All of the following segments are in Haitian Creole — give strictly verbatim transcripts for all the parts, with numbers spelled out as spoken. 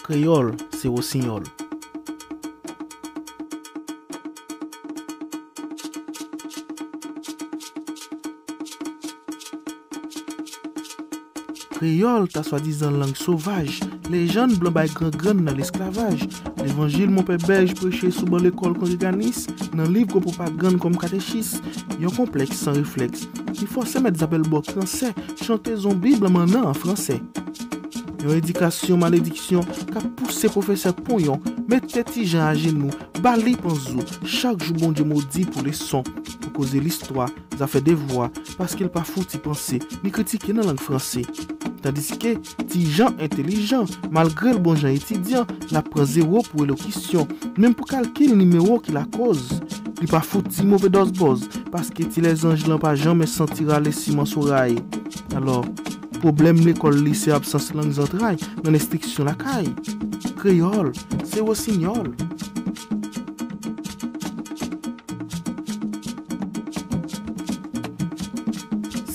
Kreyòl, se wosinyòl. Kreyòl ta swadizan lang sovaj, lejann blan bay grangrann nan lesklavaj. Levanjil Monpè Bèj preche sou ban lekòl kongreganis, nan liv gwo pwopagann kòm katechis, yon konplèks san reflèks, ki fòse mèt Zabèlbòk ransè, chante zonbi blan mannan an fransè. Yon edikasyon malediksyon k ap pouse pwofesè ponyon mete Ti Jan ajenou, ba li panzou, chak jou Bondye modi pou leson, pou koze listwa, zafè devwa, paske l pa fouti panse, ni kritike nan lang franse. Tandiske, Ti Jan entelijan, malgre l bon jan etidyan, l ap pran zewo pou elokisyon, menm pou kalkil nimewo ki lakòz. Li pa fouti move dòz bòz, paske ti lèzanj lan pa janmen santi rale siman soray. Alò, pwoblèm lekòl li se absans lang zantray nan enstriksyon lakay. Kreyòl, se wosinyòl.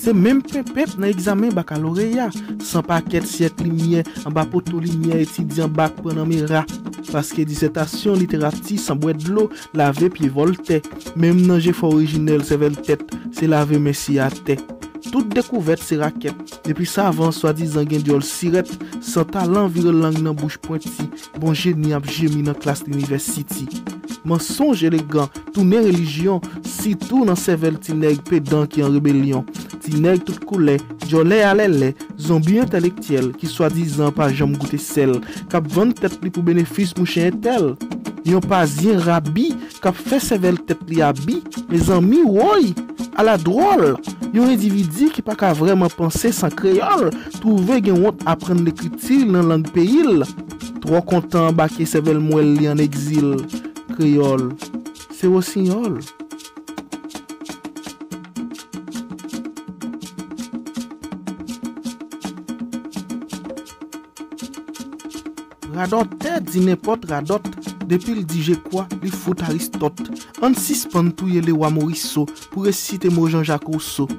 Se menm penpenp nan egzamen bakaloreya, san pakèt syèk limyè, anba poto limyè etidyan bak pran nan mera. Paske disètasyon literati san bwè dlo, lave pye Vòltè. Menm nan jefò orijinèl sèvèl tèt, se lave men si atè. Tout dekouvèt se rakèt. Depi savan swadizan gen dyòl sirèt, san talan vire lang nan bouch pwenti, bon jeni ap jemi nan klas linivèsiti. Mansonj elegan tounen relijyon, sitou nan sèvèl ti nèg pedan ki an rebelyon. Ti nèg tout koulè, dyòlè alèlè, zonbi entèlektyèl ki swadizan pa janm goute sèl, k ap vann tèt li pou benefis mouche entèl. Yon pazyen rabi k ap fè sèvèl tèt li abi, mezanmi, woy! Ala dwòl! Yon endividi ki pa ka vrèman panse san kreyòl, twouve gen wont aprann lekriti nan lang peyi l. Twò kontan anbake sèvèl mwèl li ann egzil. Kreyòl, se wosinyòl. Radòtè di nenpòt radòt, depi l di je kwa, li fout Aristòt. Ann sispann touye lewa Moriso pou resite mo Jean-Jacques Rousseau.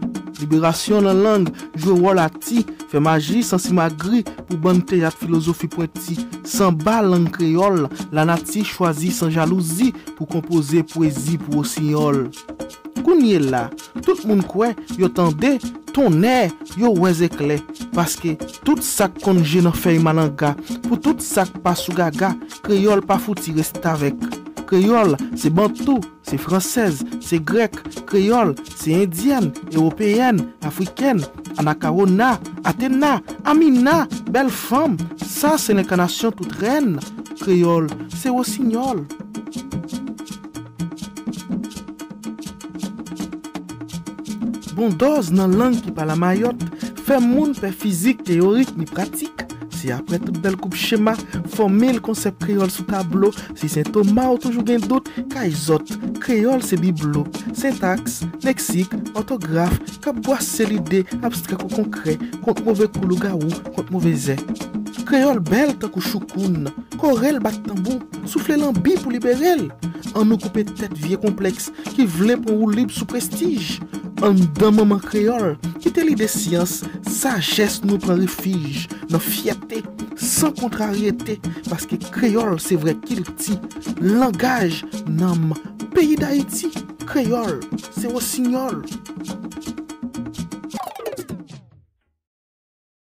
Liberasyon nan lang, jwe wòl ati, fè maji san simagri pou bann teyat filozofi pwenti. Sanba lang kreyòl, lanati chwazi san jalouzi pou konpoze pwezi pou wosinyòl. Kounye la, tout moun kwè yo tande tonnè, yo wè zeklè, paske tout sa k konn je nan fèy malanga, pou tout sa k pa sou gaga, kreyòl pa fouti restavèk. Kreyòl, se bantou, se fransèz, se grèk, kreyòl, se endyèn, ewopeyèn, afrikèn, anakawona, atena, amina, bèl fanm, sa se lenkanasyon tout rèn. Kreyòl, se wosinyòl. Bon dòz nan lang ki pa lamayòt fè moun pè fizik teyorik ni pratik. Se apre tout bèl koup chema, fòmil konsèp kreyòl sou tablo, si Sen Toma ou toujou gen dout, kay zòt, kreyòl se biblo, sentaks, leksik, òtograf, k ap bwase lide abstrè kou konkrè, kont move kou lougawou, kont move zè. Kreyòl bèl tankou choukoun, kore l bat tanbou, soufle lanbi pou libere l. Ann nou koupe tèt vye konplèks ki vle pran woulib sou prestij. Anndan manman kreyòl, kite lide syans, sajès nou pran refij nan fyète, san kontraryete, paske kreyòl se vrè kilti, langaj, nanm, peyi Dayiti. Kreyòl, se wosinyòl.